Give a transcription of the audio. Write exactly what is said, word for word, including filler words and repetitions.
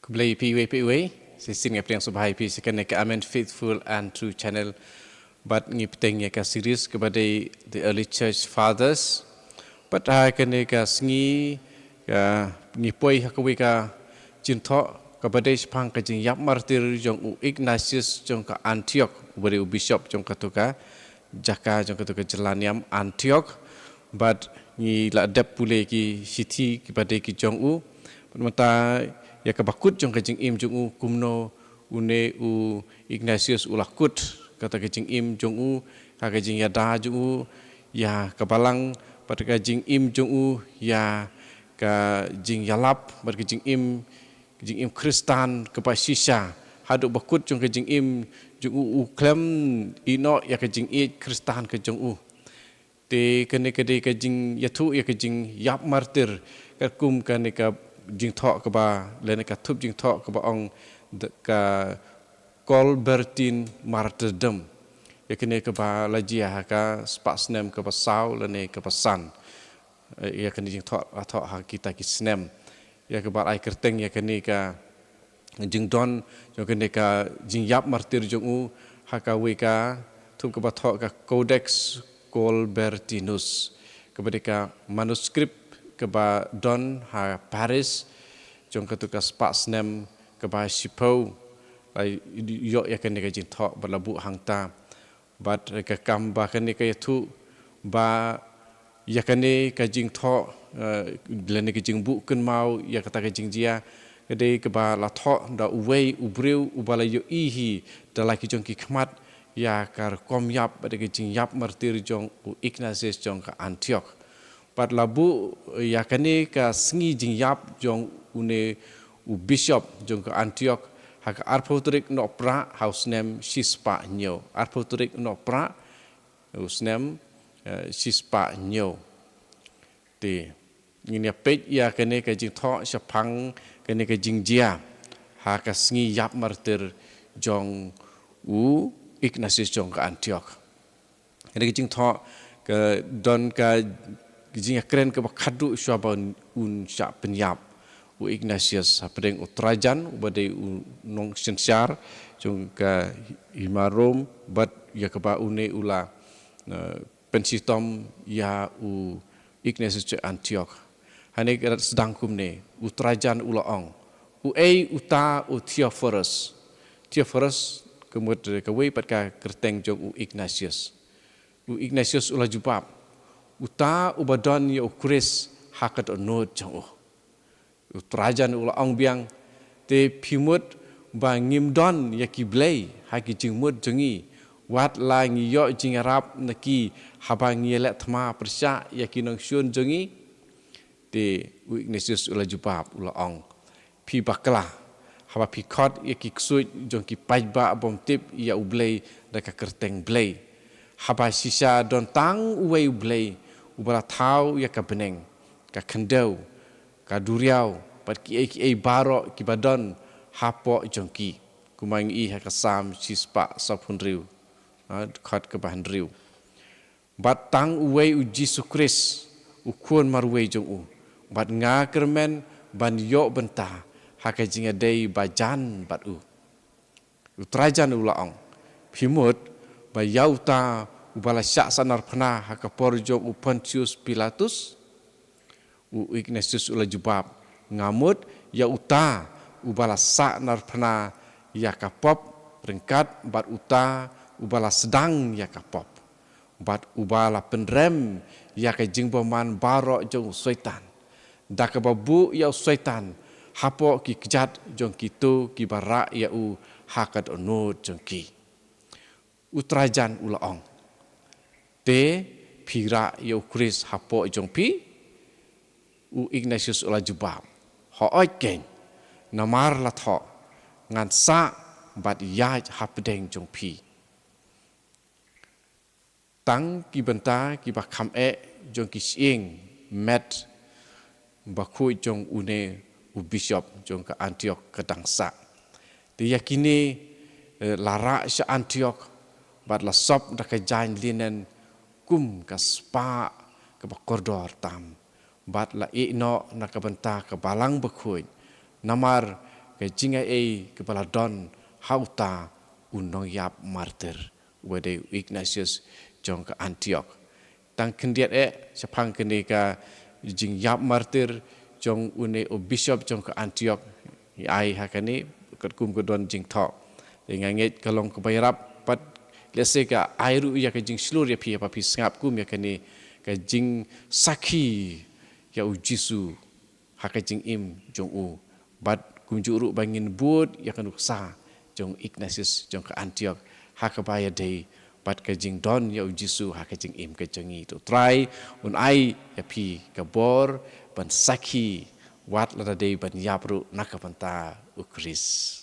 Blei ïa phi iwei pa iwei. Shisien nga pdiang sngewbha ïa phi sha kane ka Amen Faithful and True Channel. Bad ngi pdiang ïa ka series kaba dei The Early Church Fathers. Bad ha kane ka sngi, ka, ngi poi ha kawei ka jingthoh kaba dei shaphang ka jingïap martir jong u Ignatius jong ka Antioch, uba dei u bishop jong kato ka jaka, jong kato ka jylla niam Antioch. Bad ngi la dep pule ki shithi kiba dei ki jong u. Bad mynta ïa kaba kut jong ka jingim jong u, kumno une u Ignatius u la kut kata ka jingim jong u, ha ka jingïada jong u ïa ka balang, bad ka jingim jong u ïa ka jingïalap, bad ka jingim, ka jingim Khristan kaba shisha. Haduh ba kut jong ka jingim jong u, u khlem ïehnoh ïa ka jingïeit Khristan ka jong u. Te kane ka dei ka jingïathuh ïa ka jingïap martir, katkum kane ka jingthoh kaba, lane ka thup jingthoh kaba ong the, ka Colbertine Martyrdom. Ïa kane kaba la jia ha ka spah snem kaba saw lane kaba san. Eh, ïa kane jingthoh, la thoh ha kita ki snem. Ïa kaba ai kyrteng ïa kane ka jingdon jong kane ka jingïap martir jong u, ha kawei ka thup kaba thoh ka Codex Colbertinus, kaba dei ka manuscript kaba don ha Paris jong kato ka spah snem kaba shiphew. La ïoh ïa kane ka jingthoh bad la buh hangta. Bad ka kam ba kane ka ïathuh ba ïa kane ka jingthoh, eh, lane ka jingbuh kynmaw ïa kata ka jingjia, ka dei kaba la thoh da uwei u briew uba la ïohi hi da la ki jong ki khmat ïa ka rukom ïap bad ka jingïap martir jong u Ignatius jong ka Antioch. Bad la buh ïa kane ka sngi jingïap jong une u bishop jong ka Antioch ha ka arphew tarik Nohprah ha u snem shispah hynñiew. Arphew tarik Nohprah u snem, eh, shispah hynñiew. Te ngin ïa peit ïa kane ka jingthoh shaphang kane ka jingjia ha ka sngi ïap martir jong u Ignatius jong ka Antioch. Kane ka jingthoh ka don ka jingïakren kaba khadduh shuwa ba un shah pynïap u Ignatius hapdeng u Trajan uba dei u nongsynshar jong ka hima Rom, bad ïa kaba une u la, eh, pynshitom ïa u Ignatius jong Antioch. Hangne ka sdang kumne, u Trajan u la ong, "Uei uta u Theophorus?" Theophorus ka mut kawei pat ka kyrteng jong u Ignatius. U Ignatius u la jubab, "Uta uba don ïa u Khrist ha ka dohnud jong u." U Trajan u la ong biang, "Te phi mut ba ngim don ïa ki blei ha ki jingmut jong ngi, wat la ngi ïoh jingïarap na ki haba ngi ïaleh thma pyrshah ïa ki nongshun jong ngi?" Te u Ignatius u la jubab, u la ong, "Phi bakla haba phi khot ïa ki ksuid jong ki paidbah bym tip ïa u Blei da ka kyrteng Blei. Haba shisha don tang uwei u Blei uba la thaw ïa ka bneng, ka khyndew, ka duriaw, bad kiei kiei baroh kiba don hapoh jong ki." Kumba ngi i ha ka Salm shispah sawphew hynriew, ha, dkhot kaba hynriew. "Bad tang uwei u Jisu Khrist, u Khun marwei jong u. Bad nga kyrmen ban ïoh bynta ha ka jingïadei bajan bad u." U Trajan u la ong, "Phi mut ba ïa uta uba la shah sahnarphna ha ka por jong u Pontius Pilatus?" U Ignatius u la jubab, "Nga mut ïa uta uba la sahnarphna ïa ka pop ryngkat bad uta uba la sdang ïa ka pop, bad uba la pynrem ïa ka jingbymman baroh jong u Soitan, da kaba buh ïa u Soitan hapoh ki kjat jong kito kiba rah ïa u ha ka dohnud jong ki." U Trajan u la ong, "Te phi rah ïa u Khrist hapoh jong phi?" U Ignatius u la jubab, "Hooid keiñ, namar la thoh, 'Ngan sah bad ïaid hapdeng jong phi.'" Tang ki bynta kiba kham eh jong ki shyieng met bakhuid jong une u bishop jong ka Antioch ka dang sah. Te ïa kine, eh, la rah sha Antioch bad la sop da ka jaiñ linen kum ka spah kaba kordor tam, bad la ïehnoh na ka bynta ka balang bakhuid, namar ka jingai ei kaba la don ha uta u nongïap martir, uba dei u Ignatius jong ka Antioch. Tang khyndiat eh shaphang kane ka jingïap martir jong une u bishop jong ka Antioch, ngi ai ha kane katkum ka don jingthoh. Te nga ngeit ka long kaba ïarap pat, lehse ka ai ruh ïa ka jingshlur ïa phi, ïa ba phi sngap kum ïa kane ka jingsakhi ïa u Jisu ha ka jingim jong u. Bad kumjuh ruh ba ngin bud ïa ka nuksa jong Ignatius jong ka Antioch ha kaba ïadei bad ka jingdon ïa u Jisu ha ka jingim ka jong ngi. To Trai un ai ïa phi ka bor ban sakhi, wat lada dei ban ïap ruh na ka bynta u Khrist.